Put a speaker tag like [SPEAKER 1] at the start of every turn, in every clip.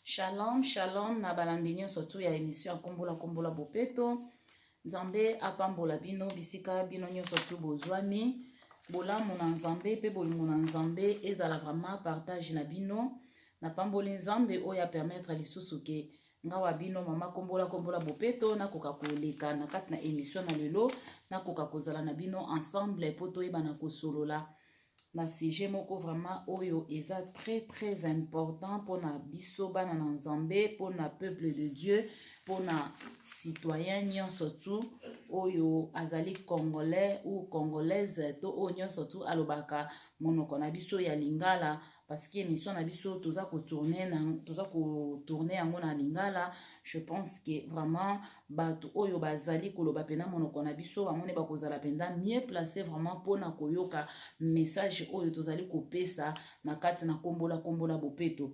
[SPEAKER 1] Shalom, shalom na balandi nyonso tu ya emission ya Kombola Kombola Bopeto. Nzambe apambola bino bisika bino nyonso tu bozwami. Bolamu na Nzambe pe bolingo na Nzambe ezala vraiment partage na bino. Napamboli Nzambe oyo a permettre lisusu ke nga wa bino mama Kombola Kombola Bopeto nakoka koleka na kati na emission na lelo, nakoka kozala na bino ensemble po toyebana kosolola na sujet moko vraiment oyo eza très très important mpona biso bana na Nzambe, mpona peuple de Dieu, mpona citoyen nyonso tu oyo azali congolais ou congolaise to oyo nyonso tu alobaka monoko na biso ya lingala, parce que émission na biso toza kotourne na toza kotourne yango na lingala. Je pense que vraiment bato oyo bazali koloba mpenza monoko na biso, bango nde bakozala mpenza mieux placé vraiment mpona koyoka message oyo tozali kopesa na kati na Kombola Kombola Bopeto.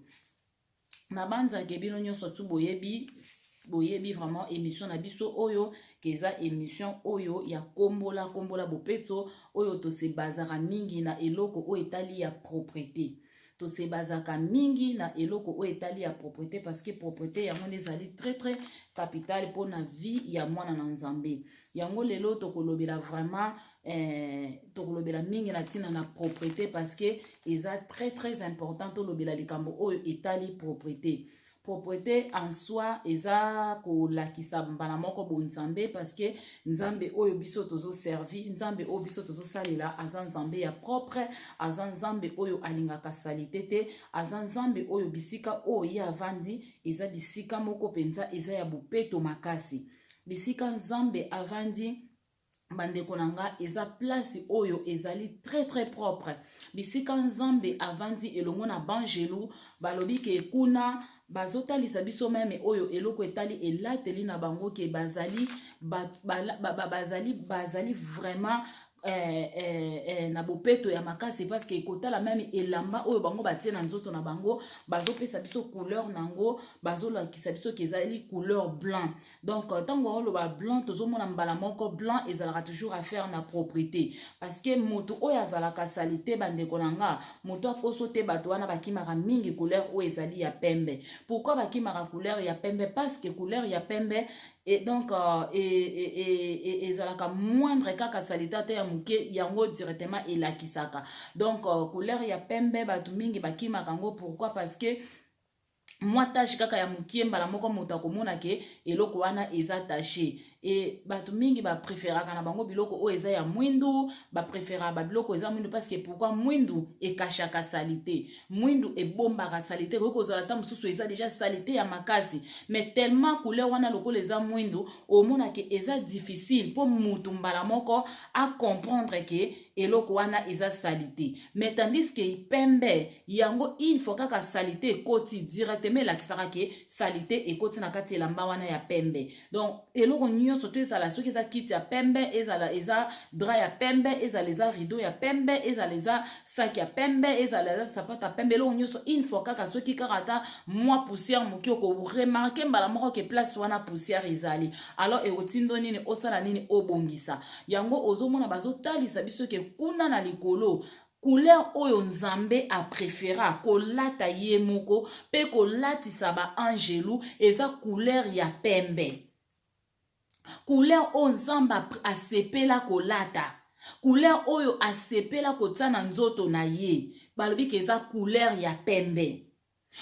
[SPEAKER 1] Nabanzaka bino nyonso tu boyebi vraiment émission na biso oyo ke eza émission oyo ya Kombola Kombola Bopeto, oyo tosebazaka mingi na eloko oyo etali ya propreté. Tosebazaka mingi na eloko oyo etali ya propreté, parce que propreté yango nde ezali très très capital mpona vie ya mwana na Nzambe. Yango lelo tokolobela vraiment tokolobela mingi na ntina na propreté, parce que eza très très important tolobela likambo oyo etali propreté. Propreté en soi eza kolakisa mbala moko bonzambe, parce que Nzambe oyo biso tozoservi, Nzambe oyo biso tozosalela, aza Nzambe ya propre, aza Nzambe oyo alingaka saleté te, aza Nzambe oyo bisika oyo ye avandi eza bisika moko mpenza eza ya bopeto makasi. Bisika Nzambe avandi, bandeko na nga, eza place oyo ezali très très propre. Bisika Nzambe avandi elongo na banjelu, balobi ke kuna bazotalisa biso même oyo eloko etali elateli na bango, ke bazali ba, ba, ba, ba, bazali bazali vraiment na bopeto ya makasi, parce que kotala même elamba oyo bango batie na nzoto na bango, bazopesa biso couleur nango, bazolakisa biso ke ezali couleur blanc. Donc ntango baoloba blanc, tozomona mbala moko blanc ezalaka toujours affaire na propreté, parce que moto oyo azalaka saleté, bandeko na nga, moto akoso te. Bato wana bakimaka mingi couleur oyo ezali ya pembe. Pourquoi bakimaka couleur ya pembe? Parce que couleur ya pembe et donc ezalaka moindre kaka saleté ata ya moke, yango directement elakisaka. Donc couleur ya pembe, bato mingi bakimaka yango. Pourquoi? Parce que mwa tache kaka ya mokie, mbala moko moto akomona ke eloko wana eza tache. E bato mingi bapréféraka na bango biloko oyo eza ya mwindu, bapréféraka babiloko eza mwindu. Parce que pourquoi? Mwindu ekashaka saleté, mwindu ebombaka saleté. Ekoki kozala ta mosusu eza déjà saleté ya makasi, mais tellement couleur wana lokola eza mwindu, omonake eza difficile mpo mutu mbala moko acomprendre ke eloko wana eza saleté. Mais tandis que pembe yango, une fois kaka saleté ekoti, directement elakisaka ke saleté ekoti na kati elamba wana ya pembe. Donc eloko nyonso to ezala, soki eza kiti ya pembe, ezala eza drap ya pembe, ezala eza rideau ya pembe, ezala eza sac ya pembe, ezala eza sapato ya pembe, eloko nyonso, une fois kaka soki kaka ata mwa poussière moke, okoremarquer mbala moko ke place wana poussière ezali. Alors ekotindo nini? Osala nini? Obongisa yango. Ozomona bazotalisa biso ke kuna na likolo, couleur oyo Nzambe apréféra kolata ye moko mpe kolatisa baangelu eza couleur ya pembe. Couleur oyo Nzambe asepela kolata, couleur oyo asepela kotia na nzoto na ye, balobi ke eza couleur ya pembe.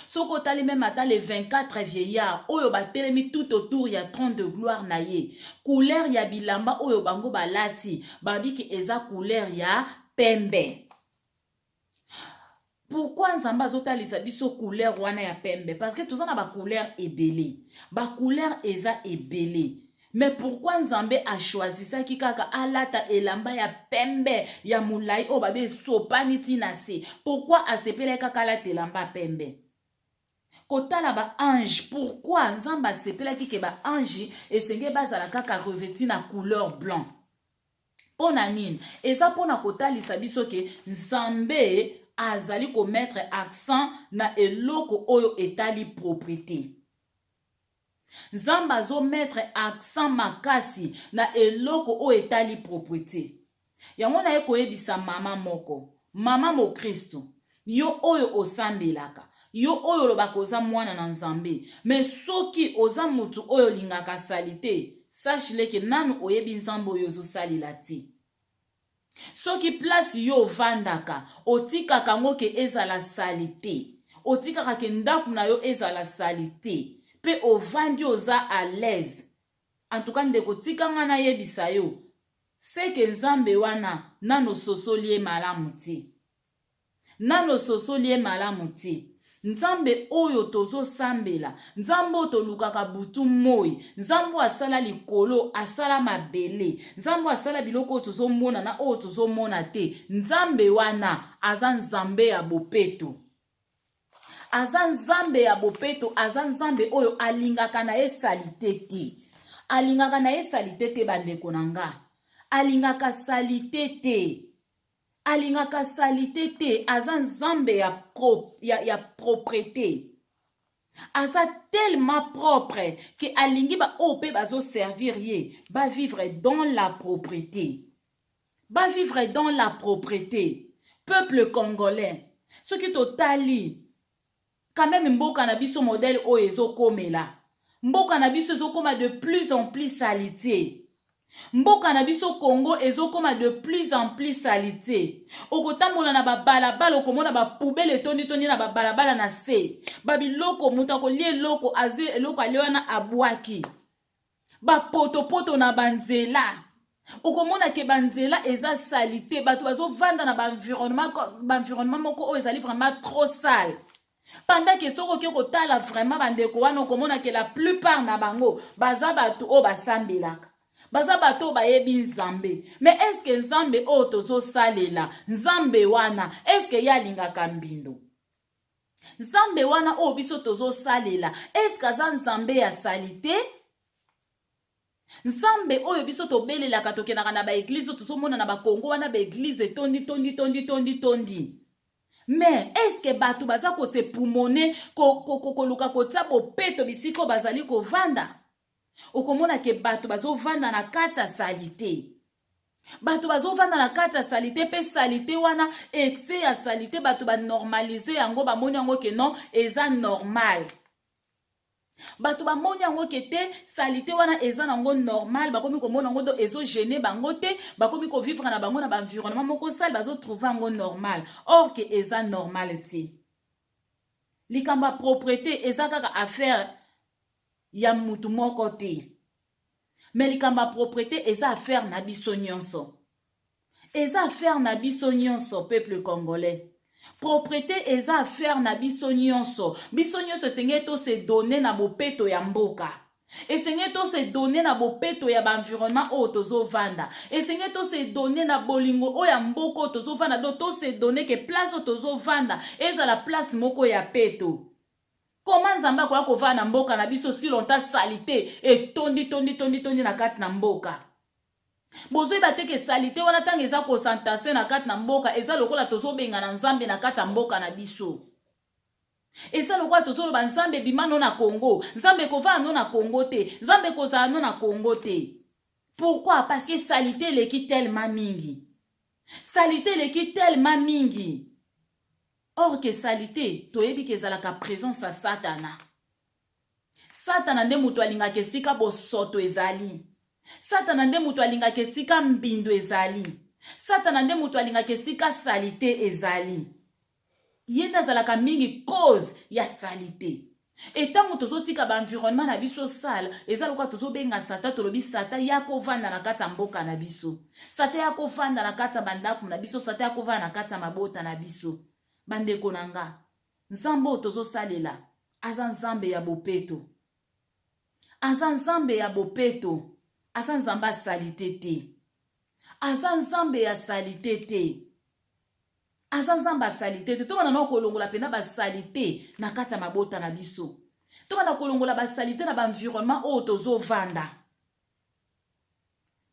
[SPEAKER 1] Soki otali même ata les 24 vieillards oyo batelemi tout autour ya trône de gloire na ye, couleur ya bilamba oyo bango balati, balobi ke eza couleur ya pembe. Pourquoi Nzambe azotalisa biso couleur wana ya pembe? Parce que toza na bacouleur ebele, bacouleur eza ebele, mais pourquoi Nzambe achoisisaki kaka alata elamba ya pembe ya molai oyo babe esopani ntina se? Pourquoi asepelaki kaka alata elamba ya pembe? Kotala baange, pourquoi Nzambe asepelaki ke baange esenge bazala kaka revêti na couleur blanc? Mpo na nini? Eza mpona kotalisa biso ke Nzambe azali komettre accent na eloko oyo etali propreté. Nzambe azomettre accent makasi na eloko oyo etali propreté. Yango naye koyebisa mama moko, mama mokristo, yo oyo osambelaka, Yo oyo olobaka oza mwana na Nzambe, mais soki oza mutu oyo olingaka salite, sache le que nanu oyebi Nzambe oyo ozosalela te. Soki place yo ovandaka otikaka yango ke ezala salite, otikaka ke ndaku na yo ezala salite, pe ovandi oza à l'aise, en tout cas ndeko tika nga nayebisa yo, ce que Nzambe wana nanu ososoli ye malamu te. Nanu ososoli ye malamu te. Nzambe oyo tozo sambela, Nzambe oyo tolukaka butu moi, Nzambe oyo asala likolo, asala mabele, Nzambe oyo asala biloko oyo tozo mona na oyo tozo mona te, Nzambe wana aza Nzambe ya bopeto. Aza Nzambe ya bopeto, aza Nzambe oyo alingaka na ye salite te. Alingaka na ye salite te bandeko na nga. Alingaka salite te. Alingaka salite te aza nzambe ya, pro, ya, ya proprete aza tellement propre ke alingi baoyo mpe bazoservir ye bavivre dans la propreté, bavivre dans la propreté. Peuple congolais, soki totali quand même mboka na biso modèle oyo ezokomela, mboka na biso ezokoma de plus en plus salite. Mboka na biso Congo ezokoma de plus en plus salite. Okotambola na babalabala okomona bapoubele etondi-tondi na babalabala na se. Babiloko moto akolia eloko azwi eloko alie wana abwaki. Bapotopoto na banzela. Okomona ke banzela eza salite, bato bazovanda na baenvironnement ba moko oyo ezali vraiment trop sale. Pendant ke soki oke kotala vraiment bandeko wana okomona ke la plupart na bango baza bato oyo basambelaka, baza bato oyo bayebi Nzambe. Mais est-ce que Nzambe oyo tozosalela, Nzambe wana, est-ce que ye alingaka mbindo? Nzambe wana oyo biso tozosalela, est-ce que aza Nzambe ya salite? Nzambe oyo biso tobelelaka, tokendaka na baeglize oyo tozomona na bakongo wana, baeglize etondi tondi tondi tondi tondi. Mais est-ce que bato baza kose pumone, koluka kotia bopeto bisika oyo bazali kovanda? Okomona ke bato bazovanda na kati ya salite. Bato bazovanda na kati ya salite, mpe salite wana, excès ya salite, bato banormalize yango, bamoni yango ke non, eza normal. Bato bamoni yango ke te, salite wana eza nango normal, bakomi komona yango do ezogene bango te, bakomi kovivre na bango na baenvironnement moko sale, bazotrouve yango normal. Or ke eza normal te. Likambo ya propreté eza kaka affaire ya mutu moko te. Mais likambo ya propreté eza affaire na biso nyonso. Eza affaire na biso nyonso, peuple congolais. Propreté eza affaire na biso nyonso. Biso nyonso esengeli to se donner na bopeto ya mboka. Esengeli to se donner na bopeto ya baenvironnement oyo tozovanda. Esengeli to se donner na bolingo oyo ya mboka oyo tozovanda. Donc to se donner ke place oyo tozovanda ezala place moko ya peto. Comment Nzambe akoya kovanda na mboka na biso si longtemps salite etondi tondi tondi tondi na kati na mboka? Bozoyeba te ke salite wana ntango eza kosantase na kati na mboka, eza lokola tozobengana Nzambe na kati ya mboka na biso. Eza lokola tozoloba Nzambe bima no na Congo, Nzambe kovanda no na Congo te, Nzambe kozala no na Congo te. Pourquoi? Parce que salite eleki tellement mingi. Salite eleki tellement mingi. Or que salite, toyebi ke ezalaka présence ya Satana. Satana nde moto alingaka esika bosoto ezali. Satana nde moto alingaka esika mbindo ezali. Satana nde moto alingaka esika salite ezali. Ye nde azalaka mingi cause ya salite. Etango tozotika ba environnement na biso sale, eza lokola tozobenga Satan, tolobi Satan ya kovanda na kati ya mboka na biso. Satan ya kovanda na kati ya bandako na biso, Satan ya kovanda na kati ya mabota na biso. Bandeko na nga, Nzambe oyo tozosalela aza Nzambe ya bopeto. Aza Nzambe ya bopeto. Aza Nzambe ya salite te. Aza Nzambe ya salite te. Aza Nzambe ya salite te. Tobanda na kolongola pena ba salite na kati ya mabota na biso. Tobanda kolongola ba salite na ba environnement oyo tozovanda.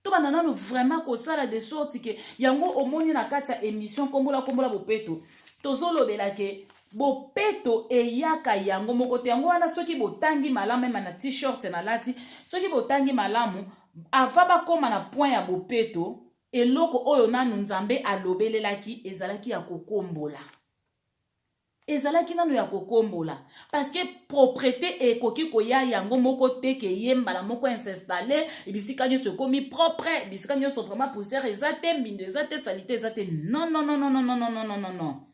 [SPEAKER 1] Tobanda nanu vraiment kosala de sorte que yango omoni na kati ya émission kombola kombola bopeto, tozolobela ke bopeto eyaka yango moko te. Yango wana soki botangi malamu, meme na t-shirt nalati, soki botangi malamu avant bakóma na point ya bopeto, eloko oyo nanu Nzambe alobelelaki ezalaki ya kokombola. Ezalaki nano ya kokombola, parce que propreté ekoki koya yango moko te ke ye mbala moko s'installe, bisika nyonso ekomi propre, bisika nyonso vraiment poussière eza te, mbindo eza te, saleté eza te. Non, non, non, non, non, non, non, non, non, non.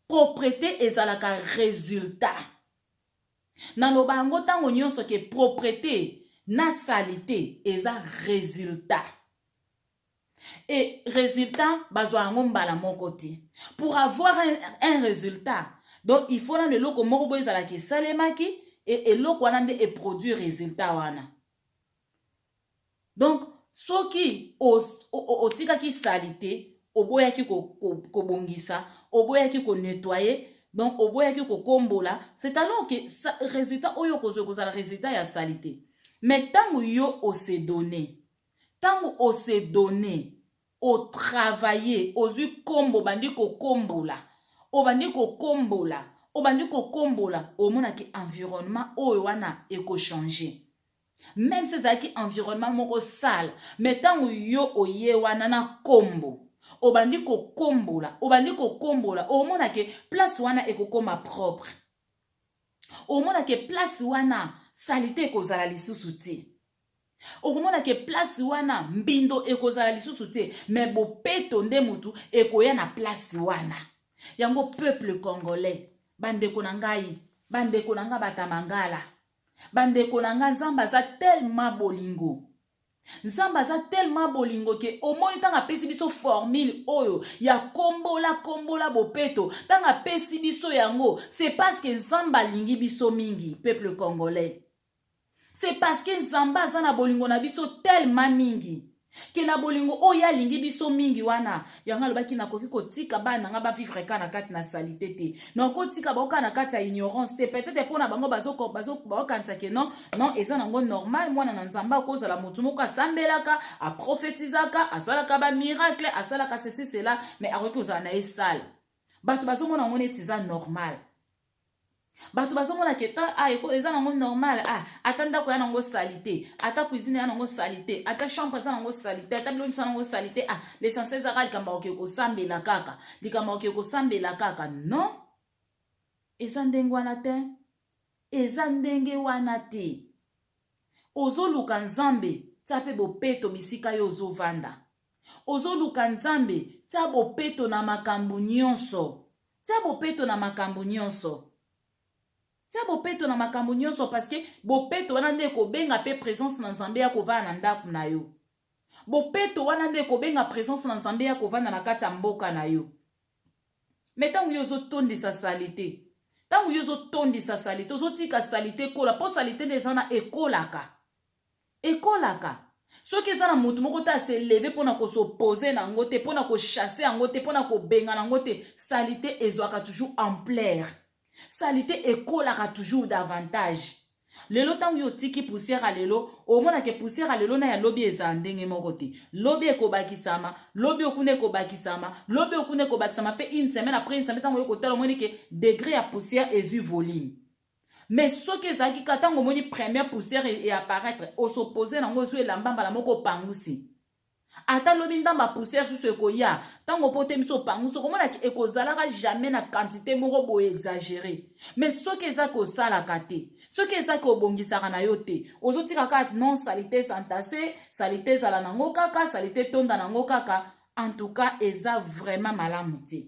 [SPEAKER 1] Propreté ezalaka résultat. Naloba yango ntango nyonso ke propreté na saleté eza résultat, et résultat bazwa yango mbala moko te. Pour avoir un résultat, donc il faut nano eloko moko boye ezalaka esalemaki, e eloko wana nde eproduire résultat wana. Donc soki otikaki saleté, oboyaki kobongisa, oboyaki konettoyer, donc oboyaki kokombola, c'est alors que résultat oyo okozwa ekozala résultat ya saleté. Mais ntango yo ose donner, ntango ose donner, otravailler, ozwi nkombo, obandi kokombola, obandi kokombola, obandi kokombola, omonaki environnement oyo wana ekochanger. Même si ezalaki environnement moko sale, mais ntango yo oye wana na nkombo, obandi kokombola, obandi kokombola, omonake place wana ekokoma propre, omonake place wana saleté ekozala lisusu te, okomona ke place wana mbindo ekozala lisusu te, mais bopeto nde mutu ekoya na place wana. Yango, peuple congolais, bandeko na ngai, bandeko na ngai batamangala, bandeko na ngai, Nzambe aza tellement bolingo, Nzambe aza tellement bolingo ke omoni ntango apesi biso formule oyo ya kombola, kombola bopeto, ntango apesi biso yango, c'est parce que Nzambe alingi biso mingi. Peuple congolais, c'est parce que Nzambe aza na bolingo na biso tellement mingi ke na bolingo oyo alingi biso mingi wana, yango alobaki: "Nakoki kotika bana na nga bavivre ka na kati na saleté te, nakotika bango kaka na kati ya ignorance te." Peut-être mpo na bango baokanisa ke non, non, eza nango normal, mwana na Nzambe akozala motu moko asambelaka, aprofetizaka, asalaka bamiracle, asalaka ceci, cela, mais akoki kozala na ye sale. Bato bazomona yango neti eza normal. Bato bazomona ke ta, ah, eza nango normal, ah, ata ndako ya nango saleté, ata cuisine ya nango saleté, ata chambre eza nango saleté, ata biloko nyonso ya nango saleté, ah, l'essentiel ezaka likambo akoki kosambela kaka, likambo akoki kosambela kaka. Non, eza ndenge wana te, eza ndenge wana te. Ozoluka Nzambe, tia mpe bopeto bisika yo ozovanda. Ozoluka Nzambe, tia bopeto na makambo nyonso, tia bopeto na makambo nyonso, tia bopeto na makambo nyonso, parce que bopeto wana nde ekobenga mpe présence na Nzambe ya kovanda na ndako na yo. Bopeto wana nde ekobenga présence na Nzambe ya kovanda na kati ya mboka na yo. Mais ntango yo ozotondisa saleté, ntango yo ozotondisa saleté, ozotika saleté ekola, mpo saleté nde eza wana, ekolaka, ekolaka. Soki eza na motu moko te ase lever mpona kos'opposer na yango te, mpona kochasser yango te, mpona kobengana yango te, saleté ezwaka toujours ampleur, saleté ekolaka toujours davantage. Lelo ntango yo otiki poussière ya lelo, omonake poussière ya lelo na ya lobi ezala ndenge moko te. Lobi ekobakisama, lobi okuna ekobakisama, lobi okuna ekobakisama, mpe une semaine après une semaine, ntango yo kotala, omoni ke degré ya poussière ezwi volume. Mais soki ezalaki ka ntango omoni première poussière eapparaître, os'opposer nango, ozwi elamba mbala moko, opangusi. Ata lobi ndambo ya poussière susu ekoya, ntango mpo te miso opangusi, okomonaki ekozalaka jamais na quantité moko boye exagéré. Mais soki eza kosalaka te, soki eza kobongisaka na yo te, ozotika kaka non, saleté s'entasse, saleté ezala nango kaka, saleté etonda nango kaka, en tout cas eza vraiment malamu te,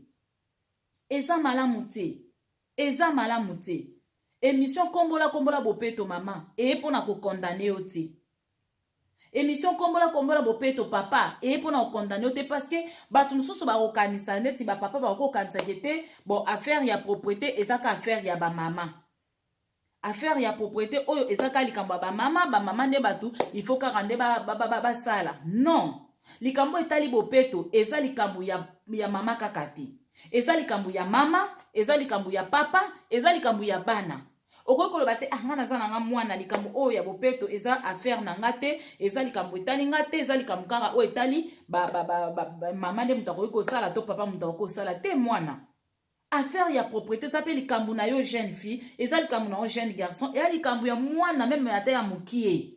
[SPEAKER 1] eza malamu te, eza malamu te. Émission Kombola, Kombola Bopeto, mama, eye mpona kocondamner yo te. Émission Kombola, Kombola Bopeto, papa, eye mpona kocondamner yo te, parce que bato mosusu bakokanisa neti bapapa bakokanisaka te. Bon, affaire ya propreté ezaka affaire ya bamama, affaire ya propreté oyo ezaka likambo ya bamama, bamama nde bato il faut kaka nde basala. Ba, ba, ba, non, likambo etali bopeto eza likambo ya mama kaka te, eza likambo ya mama, eza likambo ya papa, eza likambo ya bana. Okoki koloba te: "Ah, nga naza na nga mwana, likambo oyo ya bopeto eza affaire na nga te, eza likambo etali nga te, eza likambo kaka oyo etali mama nde moto akoki kosala to papa moto akoki kosala te." Mwana, affaire ya propreté eza mpe likambo na yo jeune fille, eza likambo na yo jeune garçon, eza likambo ya mwana même ata ya mokie.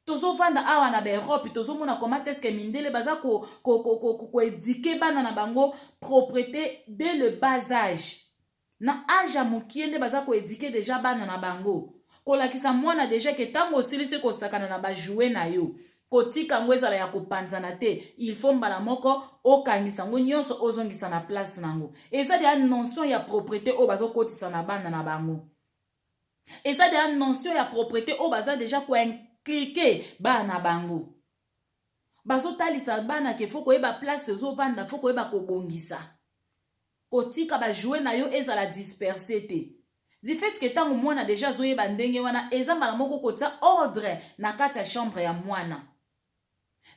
[SPEAKER 1] Tozovanda awa na baEurope, tozomona comment est-ce que mindele baza koéduquer bana na bango propreté dès le bas âge. Na age ya mokie nde baza koéduquer déjà bana na bango, kolakisa mwana déjà ke ntango osilisi kosakana na bajouets na yo, kotika yango ezala ya kopanzana te. Il faut mbala moko okangisa yango nyonso, ozongisa na place nango. Eza déjà notion ya propreté oyo bazokotisa na bana na bango. Eza déjà notion ya propreté oyo baza déjà koinculquer bana na bango. Bazotalisa bana ke faut koyeba place ozovanda, faut koyeba kobongisa, kotika bajouets na yo ezala dispersé te. Du fait ke ntango mwana déjà azoyeba ndenge wana, eza mbala moko kotia ordre na kati ya chambre ya mwana.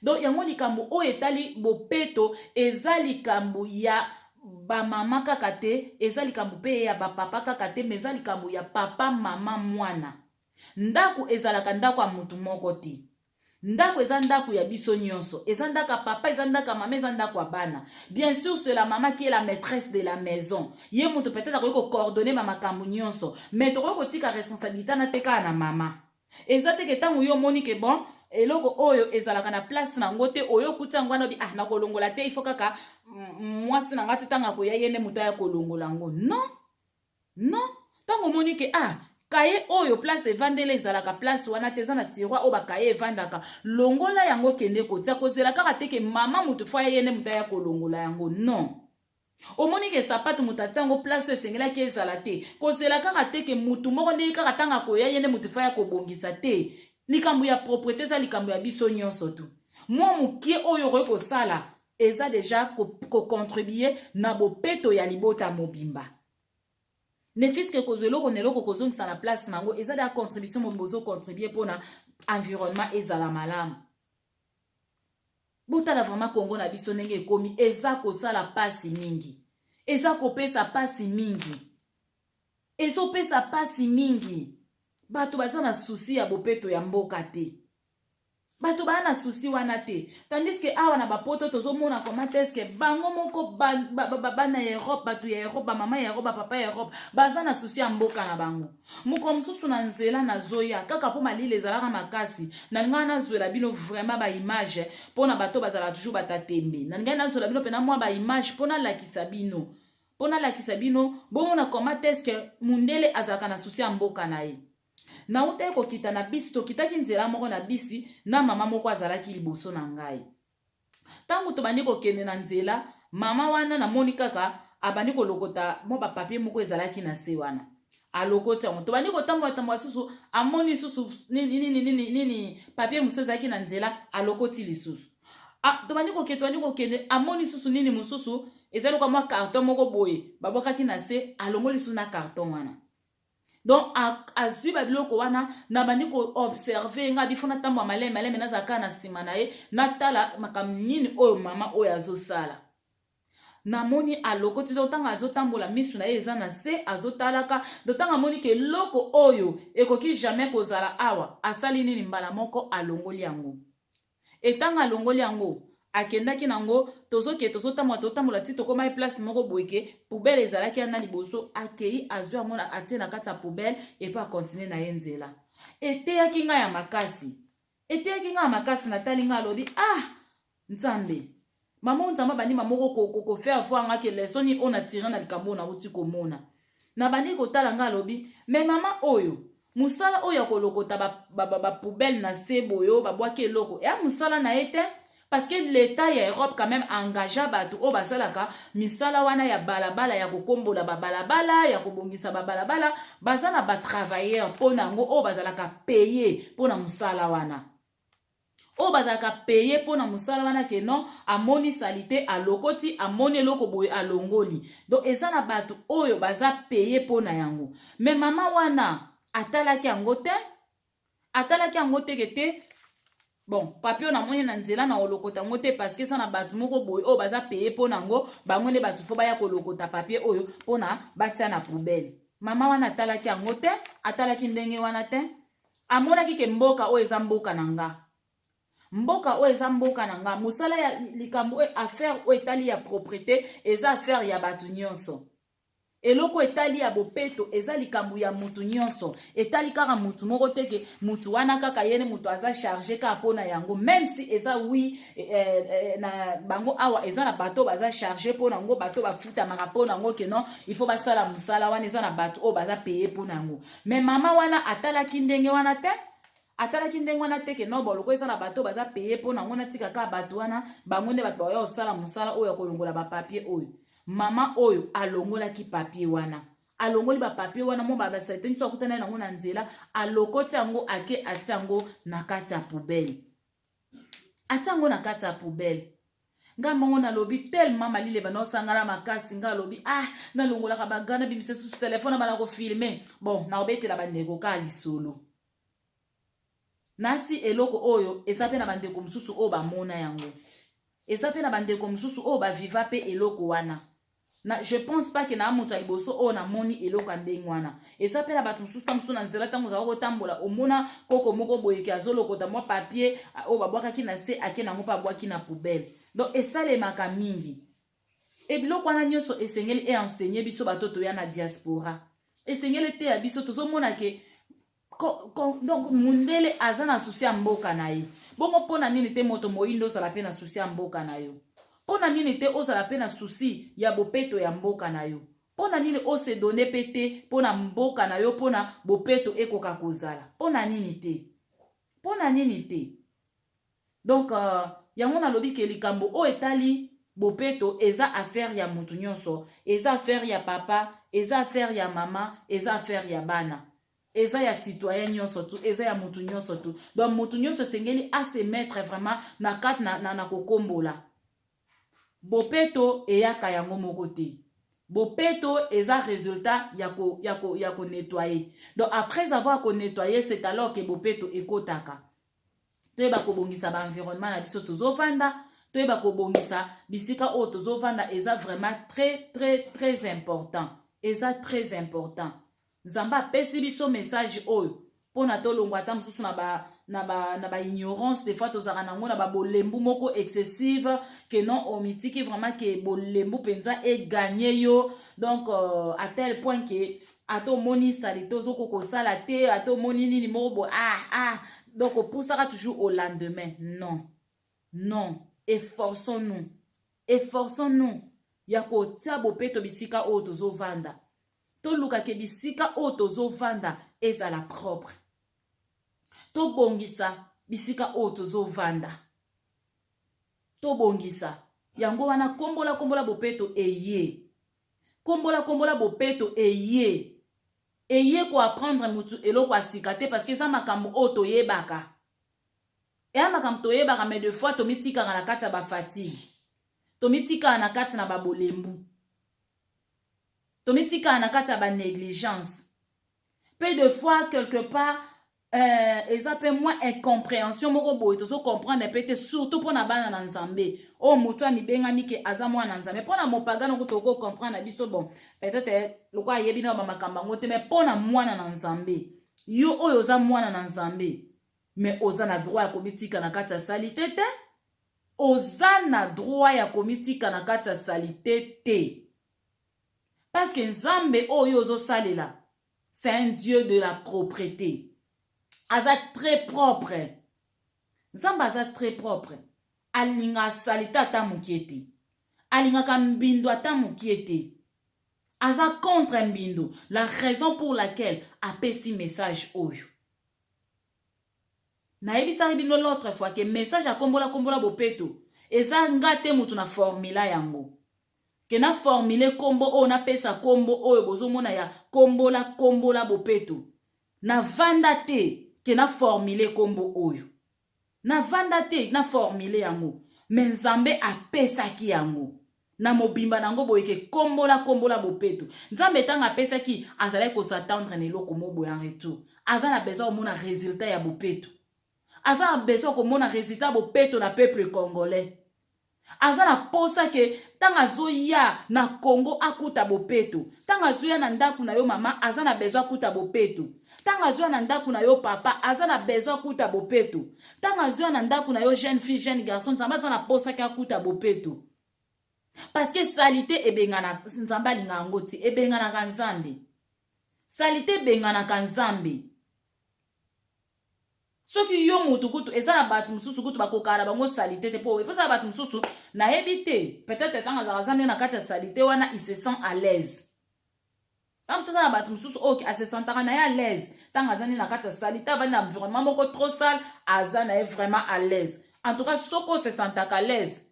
[SPEAKER 1] Donc yango, likambo oyo etali bopeto eza likambo ya bamama kaka te, eza likambo mpe ya bapapa kaka te, mais eza likambo ya papa, mama, mwana. Ndako ezalaka ndako ya motu moko te. Ndako eza ndako ya biso nyonso. Eza ndako ya papa, eza ndako ya mama, eza ndako ya bana. Bien sûr, c'est la mama qui est la maîtresse de la maison. Ye moto peut-être akoki kocoordonner bamakambo nyonso, mais tokoki kotika responsabilité na te kaka na mama. Eza te ke ntango yo omoni ke bon, eloko oyo ezalaka na place nango te, oyo okuti yango wana, obi: "Ah, nakolongola te, ifo kaka mwasi na nga te, ntango akoya, ye nde moto aya kolongola yango." Non, non. Ntango omoni ke ah, cahier oyo, place evandeli ezalaka place wana te, eza na tiroir oyo bacahier evandaka, longola yango, kende kotia. Kozela kaka te ke mama moto faut aya, ye nde moto aya kolongola yango. Non. Omoni ke sapato, moto atia yango place oyo esengelaki ezala te, kozela kaka te ke mutu moko ndenge kaka ntango akoya, ye nde motu faut aya kobongisa te. Likambo ya propreté eza likambo ya biso nyonso tu. Mwa mokie oyo okoki kosala eza déjà kocontribuer na bopeto ya libota mobimba. Ne fût-ce que kozwa eloko na eloko, kozongisa na place nango, eza déjà contribution mobimba ozocontribuer mpona environnement ezala malamu. Botala vraiment Kongo na biso ndenge ekomi. Eza kosala pasi mingi, eza kopesa pasi mingi, ezopesa pasi mingi. Bato baza na souci ya bopeto ya mboka te, bato baa na souci wana te. Tandis ke awa na bapoto, tozomona comment est-ce bango moko bana ba, ba, ba, ya Europe, bato ya Europe, bamama ya Europe, bapapa ya Europe, baza na souci ya mboka na bango. Mokolo mosusu na nzela nazoya kaka mpo malili ezalaka makasi, nalingaka nazwela bino vraiment baimage mpo na bato bazalaka toujours batatembe. Nalingaki nazwela bino mpena mwa baimage mpo nalakisa bino, bomona comment est-ce mundele azalaka na souci ya mboka na ye. Nautaki kokita na bisi, tokitaki nzela moko na bisi na mama moko azalaki liboso na ngai. Ntango tobandi kokende na nzela, mama wana namoni kaka abandi kolokota mwa bapapier moko ezalaki na se wana, alokoti yango. Tobandi kotambola tambola susu, amoni susu nini nini nini nini, papier mosusu ezalaki na nzela, alokoti lisusu. Ah, tobandi kokende, tobandi kokende, amoni susu nini mosusu, ezali lokola mwa carton moko boye babwakaki na se, alongoli lisusu na carton wana. Donc azwi babiloko wana. Nabandi koobserver nga bifo, natambola maleme maleme, nazala kaka na nsima na ye, natala makambo nini oyo mama oyo azosala. Namoni alokoti. Donc ntango azotambola, misu na ye eza na se, azotalaka. Donc ntango amoni ke eloko oyo ekoki jamais kozala awa, asali nini? Mbala moko alongoli yango. Etango alongoli yango, akendaki nango. Tozokende, tozotambola, totambola ti tokomaki place moko boye ke poubelle ezalaki wana liboso. Akei, azwi yango, atie na kati ya poubelle et puis acontinuer na ye nzela. Eteyaki ngai ya makasi, eteyaki ngai ya makasi. Natali ngai, alobi: "Ah, Nzambe, mama Nzambe." Abandi moko kofaire voir nga ke leçon nini oyo natirer na likambo oyo nauti komona. Nabandi kotala ngai, alobi: "Mais mama oyo, mosala oyo ya kolokota bapoubelle na se boye oyo babwaki eloko, eya mosala na ye te, parce que l'État ya Europe quand même engagea bato oyo basalaka misala wana ya balabala, ya kokombola babalabala, ya kobongisa babalabala. Baza na batravailleur mpo na yango, oyo bazalaka payé mpo na mosala wana, oyo bazalaka payé mpo na mosala wana ke non, amoni saleté, alokoti, amoni eloko boye, alongoli." Donc eza na bato oyo baza payé mpo na yango. Mais mama wana atalaki yango te, atalaki yango teke te. Bon, papier oyo namoni na nzela, na kolokota yango te, parce que eza na bato moko boye oyo baza payé mpo na yango. Bango nde bato faut baya kolokota papier oyo mpona batia na poubelle. Mama wana atalaki yango te, atalaki ndenge wana te. Amonaki ke mboka oyo eza mboka na nga, mboka oyo eza mboka na nga. Mosala ya likambo oyo, affaire oyo etali ya propreté, eza affaire ya bato nyonso. Eloko etali ya bopeto eza likambo ya mutu nyonso, etali kaka mutu moko te ke mutu wana kaka ye nde mutu aza charge kaka mpona yango. Même si eza oui na bango awa eza na bato baza charge mpona yango, bato bafutamaka mpona yango, ke non, il faut basala mosala wana, eza na bato oyo baza payé mpona yango. Mais mama wana atalaki ndenge wana te, atalaki ndenge wana te ke non, boloko eza na bato baza payé mpona yango, natika kaka bato wana, bango nde bato baya kosala mosala oyo ya kolongola bapapier oyo. Mama oyo alongolaki papier wana, alongoli bapapier wana, mwa basaleté nyonso akutana yango na nzela, alokoti yango, ake atia yango na kati ya poubelle, atia yango na kati ya poubelle. Nga mongo nalobi, tellement malili ebanda osangana makasi, nga alobi: "Ah, nalongolaka baga, nabimisa susu telefone, bana kofilmer." Bon, nakobetela bandeko kaka lisolo nasi. Eloko oyo eza mpe na bandeko mosusu oyo bamona yango, eza mpe na bandeko mosusu oyo baviva mpe eloko wana. Na je pense pas ke na moto ya liboso oyo namoni eloko ya ndenge wana. Eza mpe na bato mosusu, ta mosusu na nzela, ntango ozala kotambola, omona koko moko boyeke azolokota mwa papier oyo babwakaki na se, ake nango mpe abwaki na poubelle. Donc esalemaka mingi. E biloko wana nyonso esengeli eenseigner biso bato toya na diaspora, esengeli eteya biso. Tozomona ke donc mundele aza na souci ya mboka na ye. Bongo mpo na nini te moto moyindo ozala mpe na souci ya mboka na yo? Mpo na nini te ozala mpe na souci ya bopeto ya mboka na yo? Mpo na nini ose donner mpe te mpo na mboka na yo, mpo na bopeto ekoka kozala? Mpo na nini te? Mpo na nini te? Donc yango nalobi ke likambo oyo etali bopeto eza affaire ya motu nyonso, eza affaire ya papa, eza affaire ya mama, eza affaire ya bana, eza ya citoyen nyonso tu, eza ya motu nyonso tu. Donc motu nyonso esengeli ase mettre vraiment na kati na kokombola. Bopeto eyaka yango moko te, bopeto eza résultat ya konettoyer. Donc après avoir konettoyer, c'est alors ke bopeto ekotaka. Toyeba kobongisa baenvironnement na biso tozovanda, toyeba kobongisa bisika oyo tozovanda, eza vraiment très très très important, eza très important. Nzambe apesi biso message oyo mpona tolongwa ata mosusu na baignorance ba des fois tozalaka nango, na babolembu moko excessive, ke non, omitiki vraiment ke bolembu mpenza egagner yo, donc à tel point ke ata omoni saleté ozokoka kosala te, ata omoni nini moko boye, ah, donc opusaka toujours au lendemain. Non, non, efforçons-nous, efforçons-nous ya kotia bopeto bisika oyo tozovanda. Tolukake bisika oyo tozovanda ezala propre, tobongisa bisika oyo tozovanda, tobongisa yango wana. Kombola kombola bopeto eye, kombola kombola bopeto eye, eye koapprendre motu eloko ya sika te, parce que eza makambo oyo toyebaka, eya makambo toyebaka. Mais de fois tomitikaka na kati ya bafatigue, tomitikaka na kati na babolembu, tomitikaka na kati ya banégligence. Mpe de fois, quelque part, eza mpe mwa incompréhension moko boye, tozocomprendre mpe te, surtout mpo na bana na Nzambe oyo motu amibengami ke aza mwana na Nzambe. Mpo na mopagano ko tokocomprendre na biso, bon, peut-être lokola ayebi na bamakambo yango te. Mais mpo na mwana na Nzambe, yo oyo oza mwana na Nzambe, mais oza na droit ya komitika na kati ya saleté te, oza na droit ya komitika na kati ya saleté te, parce que Nzambe oyo ozosalela, c'est un Dieu de la propreté, aza très propre. Nzambe aza très propre, alingaka saleté ata mokie te, alingaka mbindo ata mokie te, aza contre mbindo. La raison pour laquelle apesi message oyo. Nayebisaki bino l'autre fois ke message akombola kombola bopeto eza nga te motu na formuler yango, ke na formuler nkombo oyo, napesa nkombo oyo bozomona ya kombola kombola bopeto. Navanda te ke na formuler nkombo oyo, navanda te na formuler yango, mais Nzambe apesaki yango na mobimba nango boye ke kombola kombola bopeto. Nzambe ntango apesaki, azalaki kos'attendre na eloko mo boye en retour. Aza na besoin komona résultat ya bopeto, aza na besoin komona résultat ya bopeto na peuple congolais. Aza na posa ke ntango azoya na Congo akuta bopeto. Ntango azoya na ndako na yo mama, aza na besoin akuta bopeto. Ntango azoya na ndako na yo papa, aza na besoin akuta bopeto. Ntango azoya na ndako na yo jeune fille, jeune garçon, Nzambe aza na posa ke akuta bopeto. Parce que saleté ebengana Nzambe, alinga yango te, ebenganaka Nzambe. Saleté ebenganaka Nzambe. Soki yo motu kutu, eza na bato mosusu kutu bakokala na bango saleté te, mpo epesaka bato mosusu, nayebi te, peut-être ntango azalaka aza nde na kati ya saleté wana, il se sent à l'aise. Ntango mosusu aza na bato mosusu oyo ase sentaka na ye à l'aise ntango aza nde na kati ya saleté, avandi na environnement moko trop sale, aza na ye vraiment à l'aise. En tout cas, soki ose sentaka à l'aise,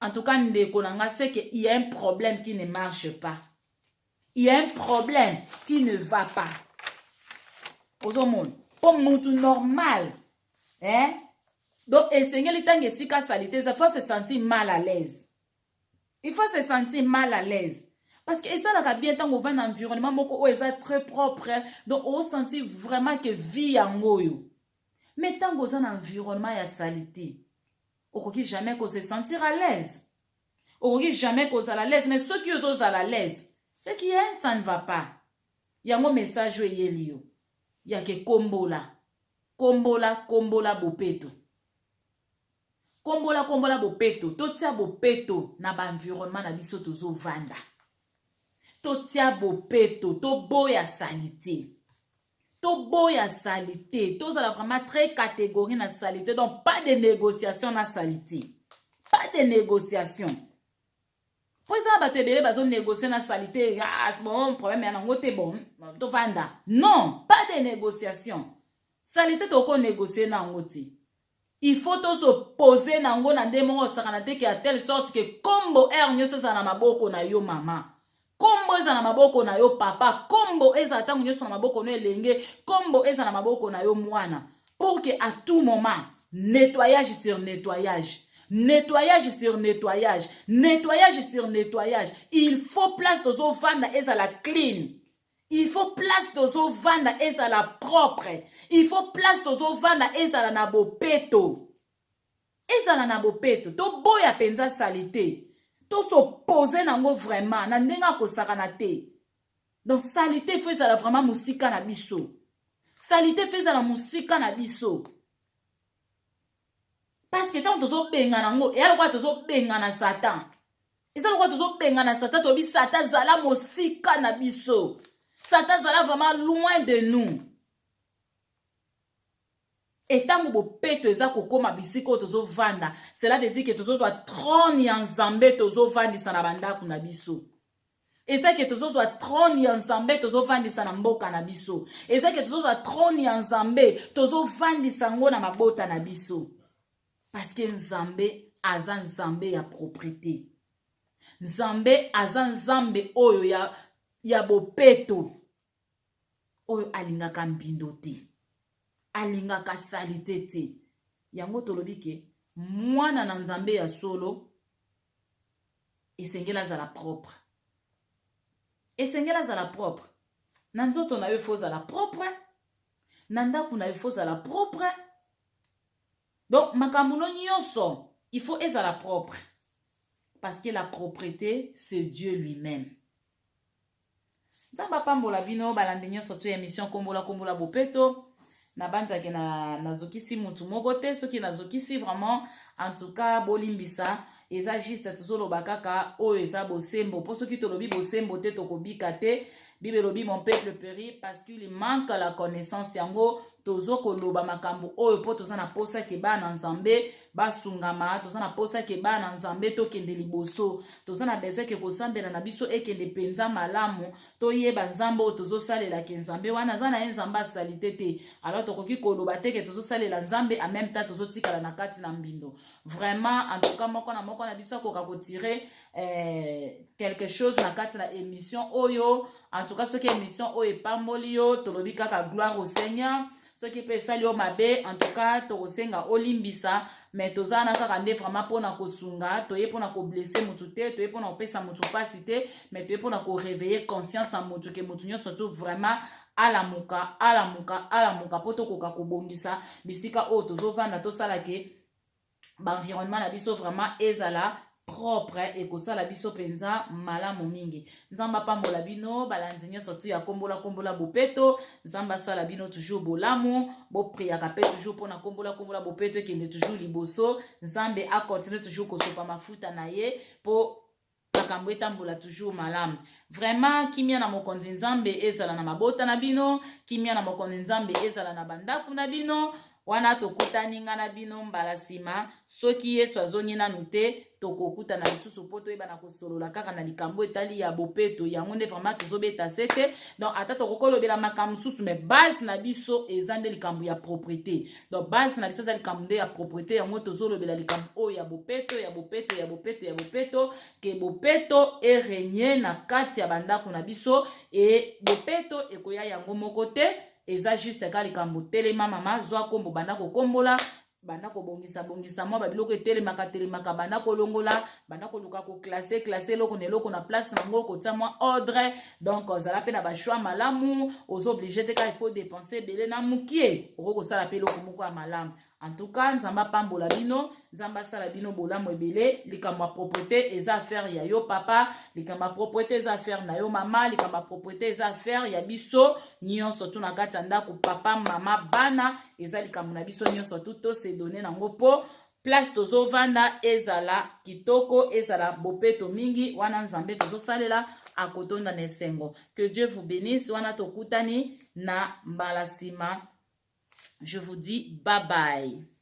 [SPEAKER 1] en tout cas, ndeko na nga, c'est que il y a un problème qui ne marche pas, il y a un problème qui ne va pas. Ozomona, mpo mutu normal, eh? Donc esengeli ntango esika saleté eza, faut se sentir mal à l'aise, il faut se sentir mal à l'aise, parce que esalaka bien ntango ovandi na environnement moko oyo eza très propre. Donc osentir vraiment que vie yango oyo. Mais ntango oza na environnement ya saleté, okoki jamais kose sentir à l'aise, okoki jamais kozala à l'aise. Mais soki ozozala à l'aise, ce qui est, ça ne va pas. Yango message oyo eyeli yo yake: kombola, kombola, kombola bopeto, kombola, kombola bopeto. Totia bopeto na baenvironnement na biso tozovanda, totia bopeto, toboya saleté, toboya saleté, tozala vraiment très catégorie na saleté. Donc pas de négociation na saleté, pas de négociation, mpo eza na bato ebele bazonégocie na saleté. Ah, bon, problème ya nango te, bon, tovanda. Non, pas de négociation. Saleté, tokonégocie na yango te. Il faut tos'opposer na yango na nde moko osakana te, ke ya telle sorte ke kombo aire nyonso ezala na maboko na yo mama, kombo ezala na maboko na yo papa, kombo ezala ntango nyonso na maboko no elenge, kombo ezala na maboko na yo mwana, pour que à tout moment, nettoyage sur nettoyage, nettoyage sur nettoyage, nettoyage sur nettoyage. Il faut place tozovanda ezala clean, il faut place tozovanda ezala propre, il faut place tozovanda ezala na bopeto, ezala na bopeto. Toboya mpenza saleté, tos'opposer nango vraiment na ndenge akosakana te. Donc saleté faut ezala vraiment mosika na biso, saleté faut ezala mosika na biso, parce que ntango tozobengana yango, eya lokola tozobengana Satan, eza lokola tozobengana Satan. Toyebi Satan zala mosika na biso, Satan zala vraiment loin de nous. Etango bopeto eza kokóma bisika oyo tozovanda, cela veut dire ke tozozwa trône ya Nzambe, tozovandisa na bandako na biso. Eza ke tozozwa trône ya Nzambe, tozovandisa na mboka na biso. Eza ke tozozwa trône ya Nzambe, tozovandisa yango na mabota na biso, parce que Nzambe aza Nzambe ya propreté, Nzambe aza Nzambe oyo ya bopeto, oyo alingaka mbindo te, alingaka saleté te. Yango tolobi ke mwana na Nzambe ya solo esengeli azala propre, esengeli azala propre na nzoto na yo, faut ozala propre na ndako na yo, faut ozala propre. Donc makambo no nyonso, il faut ezala propre, parce que la propreté, c'est Dieu lui-même. Nzambe apambola bino balandi nyonso to émission Kombola, Kombola Bopeto. Nabanzaki na nazokisi mutu moko te. Soki nazokisi vraiment, en tout cas bolimbisa. Eza juste tozoloba kaka oyo eza bosembo, mpo soki tolobi bosembo te, tokobika te. Bible elobi: "Mon peuple périt parce qu'il manque la connaissance." Yango tozokoloba makambo oyo mpo toza na posa ke bana Nzambe basungama, toza na posa ke bana Nzambe tokende liboso, toza na besoin ke kosambela na biso ekende mpenza malamu, toyeba Nzambe oyo tozosalelaka. Nzambe wana aza na ye Nzambe asali te te. Alors tokoki koloba te ke tozosalela Nzambe, en même temps tozotikala na kati na mbindo. Vraiment, en tout cas, moko na moko na biso akoka kotirer quelque chose na kati na émission oyo. En tout cas, soki émission oyo epamboli yo, tolobi kaka gloire au Seigneur. Soki mpe esali yo mabe, en tout cas tokosenga olimbisa. Mais toza na kaka nde vraiment mpona kosunga, toye mpona koblesser motu te, toye mpona kopesa motu mpasi te, mais toye mpona koréveiller conscience ya motu, ke motu nyonso to vraiment alamuka, alamuka, alamuka, mpo tokoka kobongisa bisika oyo tozovanda, tosala ke baenvironnement na biso vraiment ezala propre. Ekosala biso mpenza malamu mingi. Nzambe apambola bino balandi nyonso tu ya Kombola, Kombola Bopeto. Nzambe asala bino toujours bolamu. Bopriaka mpe toujours mpona Kombola, Kombola Bopeto ekende toujours liboso. Nzambe akontinue toujours kosopa mafuta na ye mpo Makambo etambola toujours malamu. Vraiment, kimia na Mokonzi Nzambe ezala na mabota na bino, kimia na Mokonzi Nzambe ezala na bandako na bino. Wana tokutani nga na bino mbala nsima, soki Yesu azongi nanu te, tokokutana lisusu mpo toyeba na kosolola kaka na likambo etali ya bopeto. Yango nde vraiment tozobeta sete. Donc ata tokoki kolobela makambo mosusu, mais base na biso eza nde likambo ya propreté. Donc base na biso eza likambo nde ya propreté. Yango tozolobela likambo oyo ya bopeto, ya bopeto, ya bopeto, ya bopeto, ke bopeto erègne na kati ya bandako na biso. E bopeto ekoya yango moko te, eza juste kaka likambo telema mama, zwa kombo, banda kokombola, banda kobongisa bongisa mwa babiloko etelemaka telemaka, banda kolongola, banda koluka koclasser classer eloko na eloko na place nango, kotia mwa ordre. Donc ozala mpe na bachoix malamu. Oza obligé te kaka il faut dépenser ebele. Na mokie okoki kosala mpe eloko moko ya malamu. En tout cas, Nzambe apambola bino, Nzambe asala bino bolamu ebele. Likambo ya propreté eza affaire ya yo papa, likambo ya propreté eza affaire na yo mama, likambo ya propreté eza affaire ya biso nyonso tu na kati ya ndako, papa, mama, bana. Eza likambo na biso nyonso tu, tose donner nango mpo place tozovanda ezala kitoko, ezala bopeto mingi. Wana Nzambe tozosalela akotonda na esengo. Que Dieu vous bénisse. Wana tokutani na mbala nsima, je vous dis bye bye.